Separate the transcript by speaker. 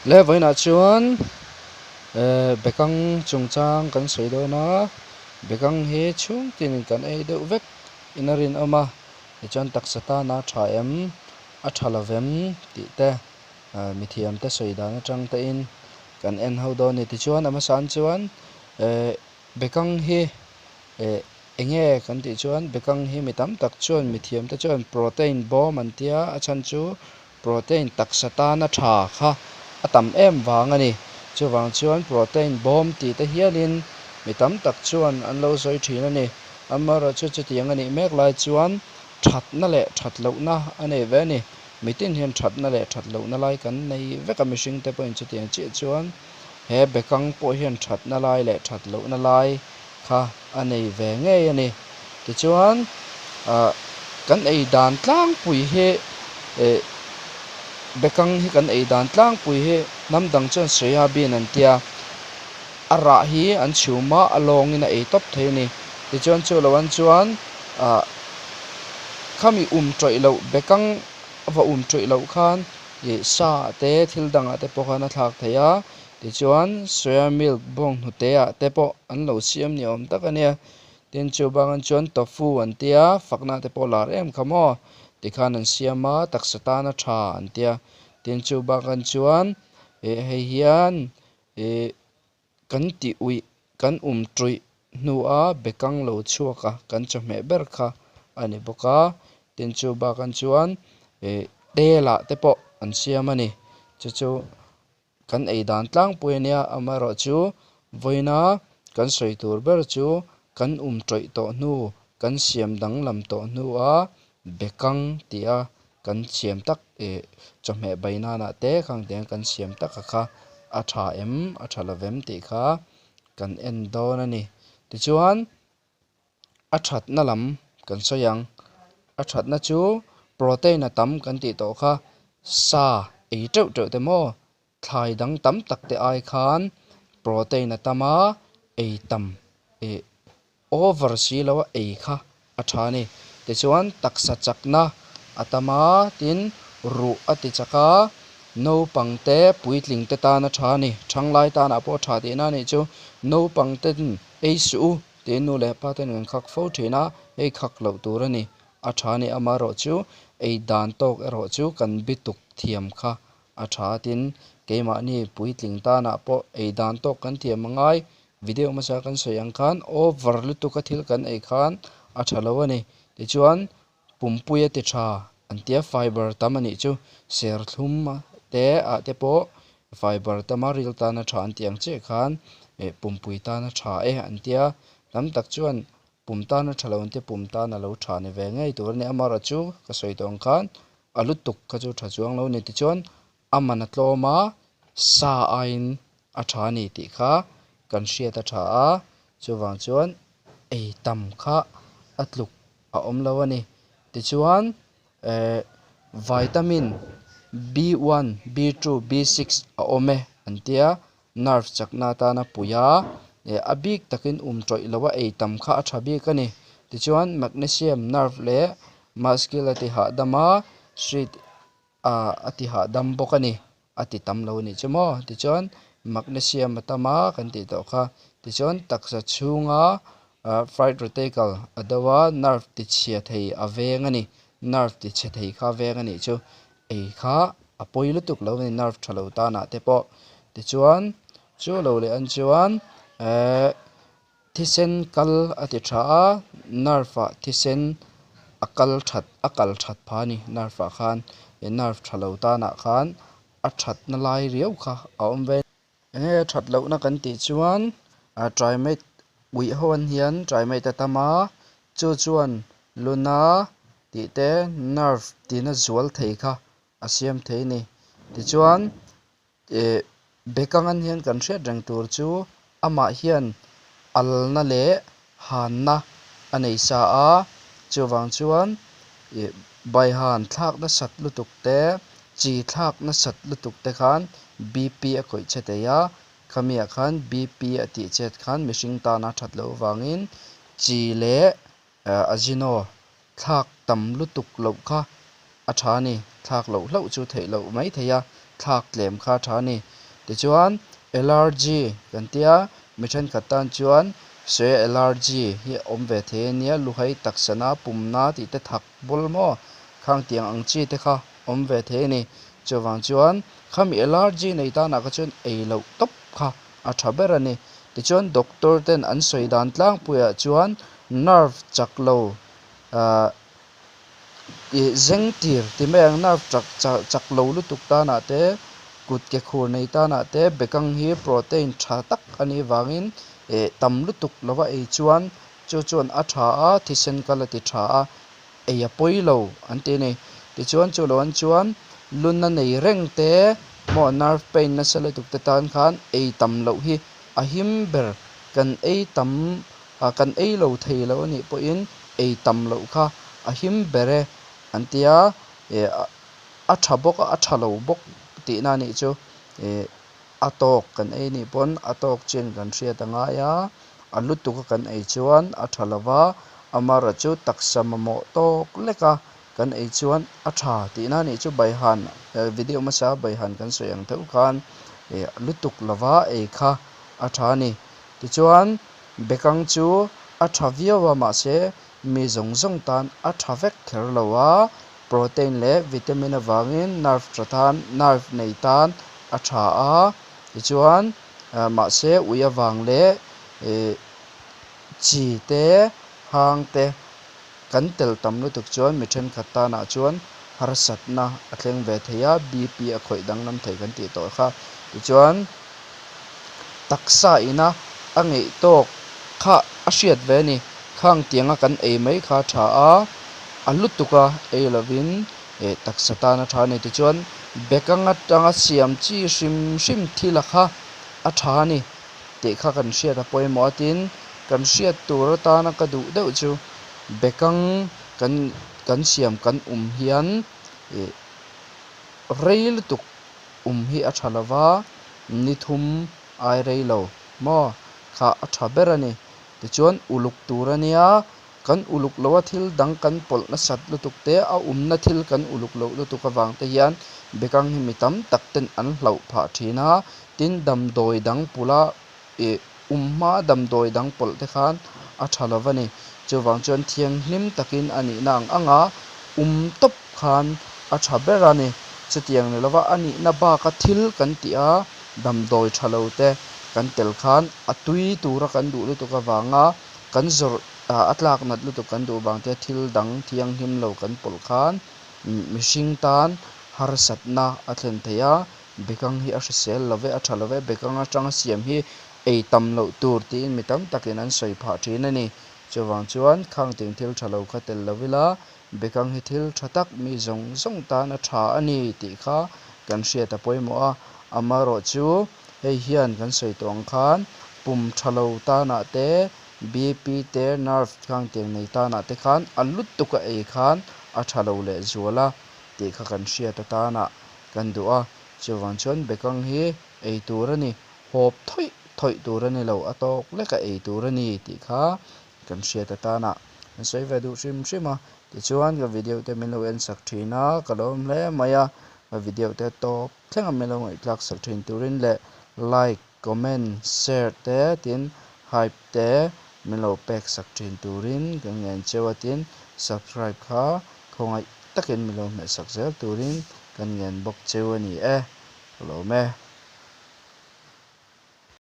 Speaker 1: Le vawiinah chuan ehh bekang chungchang kan sawi dawn a bekang hi chhungtin kan ei deuh vek in a rinawm a tichuan taksa tana tha em a tha lovem tih te ah mithiam te sawi dan atang te in kan en ho dawn a ni tichuan a hmasa an chuan ehh bekang hi eh eng nge kan tih chuan bekang hi mi tam tak chuan mithiam te chuan protein bawm an tia a chhan chu protein taksa tana tha kha a tam em vang a ni chuvang chuan protein bawm tih te hialin mi tam tak chuan an lo sawi thin a ni amaherawhchu chutiang a nih mek lai chuan thatna leh that lohna a nei ve a ni mitin hian thatna leh that lohna lai kan nei vek a mihring te pawhin chutiang chiah chuan he bekang pawh hian thatna lai leh that lohna lai kha a nei ve ngei a ni tichuan ah kan ei dan tlangpui hi eh bekang hi kan ei dan tlangpui hi hnam dang chuan soyabean an tia a rah hi an chhum a a lawngin a ei tawp thei a ni tichuan chu lo an chuan ah khami um tawih loh bekang va um tawih loh khan ih sa te thil dangah te pawh khan a thlak thei a tichuan soya milk bawng hnute ah te pawh an lo siam ni awm tak a nia tin chu bangah chuan tofu an tia fakna te pawh lar em kha maw tikhan an siam a taksa tana tha an tia tin chu bakah chuan ih hei hian ih kan tih uih kan um tawih hnua bekang lo chhuak a kan chawhmeh ber kha a ni bawk a tin chu bakah chuan ih tel ah te pawh an siam a ni chu chu kan ei dan tlangpui a nia amaherawhchu vawiina kan sawi tur ber chu kan um tawih tawh hnu kan siam danglam tawh hnua bekang tih a kan siam tak ih chawhmeh bai nanah te khang tiang kan siam tak a kha a tha em a tha lovem tih kha kan en dawn a ni tichuan a thatna lam kan sawi ang a thatna chu protein a tam kan tih tawh kha sa ei teuh teuh te maw thlai dang tam tak te ai khan protein a tam a ei tam ih over si lo a ei kha a tha a ni tichuan taksa chakna a tam a tin ruh a ti chak a naupang te puitling te tan a tha a ni thanglai tanah pawh a tha tihna a nih chu naupang ten ei suh u tiin nu leh pa ten kan khak fo thin a hei khak loh tur a ni a tha a ni amaherawhchu ei dan tawk erawh chu kan bituk thiam kha a tha tin keimahni puitling tanah pawh ei dan tawk kan thiam a ngai video hmasa kan sawi ang khan over lutuk a thil kan ei khan a tha lo a ni tichuan pumpui a ti tha an tia fiber tam a nih chu serthlum te ah te pawh fiber tam a ril tana tha an tih ang chiah khan eh pumpui tana tha e an tia tam tak chuan pum tana tha lo an tia pum tan a lo tha ni ve ngei tur a ni amaherawhchu ka sawi tawh ang khan a lutuk kha chu tha chuang lo a ni tichuan a man a tlawm a sa aiin a tha a ni tih kha kan hriat a tha a chuvang chuan ei tam kha a tluk a awm lo a ni tichuan eh vitamin B one B two B six a awm e an tia nerve chakna atana pui a eh a bik takin um tawih loh a ei tam kha a tha bik a ni tichuan magnesium nerve leh muscle a ti hahdam a street ah a ti hahdam bawk a ni a ti tam lo a nih chu maw tichuan magnesium a tam a kan tih tawh kha tichuan taksa chhunga ah fried radical a do a nerve ti chhia thei a veng a ni nerve ti chhe thei kha a veng a nih chu ei kha a pawi lutuk lo a ni nerve tha lo tanah te pawh tichuan chu lo leh an chuan ehh thisen kal a ti tha a nerve ah thisen a kal that a kal that phah a ni nerve ah khan eh nerve tha lo tanah khan a thatna lai riau kha a awm ve. Enge that lohna kan tih chuan ah trimate uih ho an hian trimate a tam a chu chuan luna tih te nerve tina zual thei kha a siam thei a ni tichuan eh bekang an hian kan hriat reng tur chu amah hian alna leh hanna a nei sa a chuvang chuan ih baihan thlak nasat lutuk te chi thlak nasat lutuk te khan B P a khawih che thei a khami ah khan B P a tih chet khan mihring tana that loh avangin chi leh ajino thlak tam lutuk loh kha a tha a ni thlak loh hlauh chu theih loh mai thei a thlak tlem kha a tha a ni. Tichuan allergy kan tia mi thenkhat tan chuan soya allergy hi a awm ve thei ania luhai taksa na pum na tih te thak bawl maw khang tiang ang chi te kha awm ve thei a ni. Chuvang chuan khami allergy nei tanah kha chuan ei loh tawp kha a tha ber a ni. Tichuan doctor ten an sawi dan tlangpuiah chuan nerve chak lo ahh ih zeng tir ti mai ang nerve chak chak lo lutuk tanah te kut ke khur nei tanah te bekang hi protein tha tak a nih vangin eh tam lutuk lova ei chuan chu chuan a tha a thisen kal a ti tha a ei a pawi lo an ti a ni. Tichuan chu lo an chuan luna nei reng te maw nerve pain nasa lutuk te tan khan ei tam loh hi a him ber kan ei tam ah kan ei lo thei lo anih pawhin ei tam loh kha a him ber e an ti a ih a tha bawk a a tha lo bawk tihna anih chu ih a tawk kan ei anih pawn a tawk chin kan hriat a ngai a a lutuk a kan ei chuan a tha lo va amaherawhchu taksa mamawh tawk lek a kan ei chuan a tha tihna anih chu baihan video hmasa baihan kan sawi ang deuh khan ih lutuk lova ei kha a tha a ni tichuan bekang chu a tha viau a mahse mi zawng zawng tan a tha vek kher lo a protein leh vitamin avangin nerve tha tan nerve nei tan a tha a tichuan ah mahse ui avang leh ih chi te hang te kan tel tam lutuk chuan mi thenkhat tanah chuan harsatna a thleng ve thei a b p a khawih danglam thei kan tih tawh kha tichuan taksa ina a ngeih tawk kha a hriat ve a ni khang tianga kan ei mai kha a tha a a lutuk a ei lovin eh taksa tan a tha a ni tichuan bekang atanga siam chi hrim hrim thil a kha a tha a ni tih kha kan hriat a pawimawh a tin kan hriat tur atana ka duh deuh chu bekang kan kan siam kan um hian ih rei lutuk um hi a tha lova ni thum ai rei lo maw kha a tha ber a ni tichuan uluk tur a nia kan uluk loh a thil dang kan pawlh nasat lutuk te a umna thil kan uluk loh lutuk avang te hian bekang hi mi tam tak ten an hlauh phah thin a tin damdawi dang pula ih um hma damdawi dang pawlh te khan a tha lo va ni chuvang chuan thianghlim takin a nihna ang ang a um tawp khan a tha ber a ni chutiang ni lova a nihna baka thil kan tih a damdawi tha lo te kan tel khan a tui tura kan duh lutuk avanga kan zawrh ah a tlak nat lutuk kan duh vang te thil dang thianghlim lo kan pawlh khan mihring tan harsatna a thlen thei a bekang hi a hrisel lo ve a tha lo ve bekang atanga siam hi ei tam loh tur tiin mi tam takin an sawi phah thin a ni chuvang chuan khang ting thil tha lo kha tel lo ila bekang hi thil tha tak mi zawng zawng tan a tha a ni tih kha kan hriat a pawimawh a amaherawhchu hei hian kan sawi tawh ang khan pum tha lo tanah te b p te nerve khang tiang nei tanah te khan a lutuk a ei khan a tha lo leh zual a tih kha kan hriat atanah kan duh a chuvang chuan bekang hi ei tur a ni hawp thawih thawih tur a ni lo a tawk lek a ei tur a ni tih kha kan hriat atanah an sawi ve duh hrim hrim a tichuan ka video te min lo en sak thin a ka lawm hle mai a ka video te tawp thleng a min lo ngaihthlak sak thin turin leh like comment share te tin hype te min lo pek sak thin turin kan ngen cheu a tin subscribe kha khawngaih takin min lo hmeh sak zel turin kan ngen bawk cheu a ni e ka lawm e.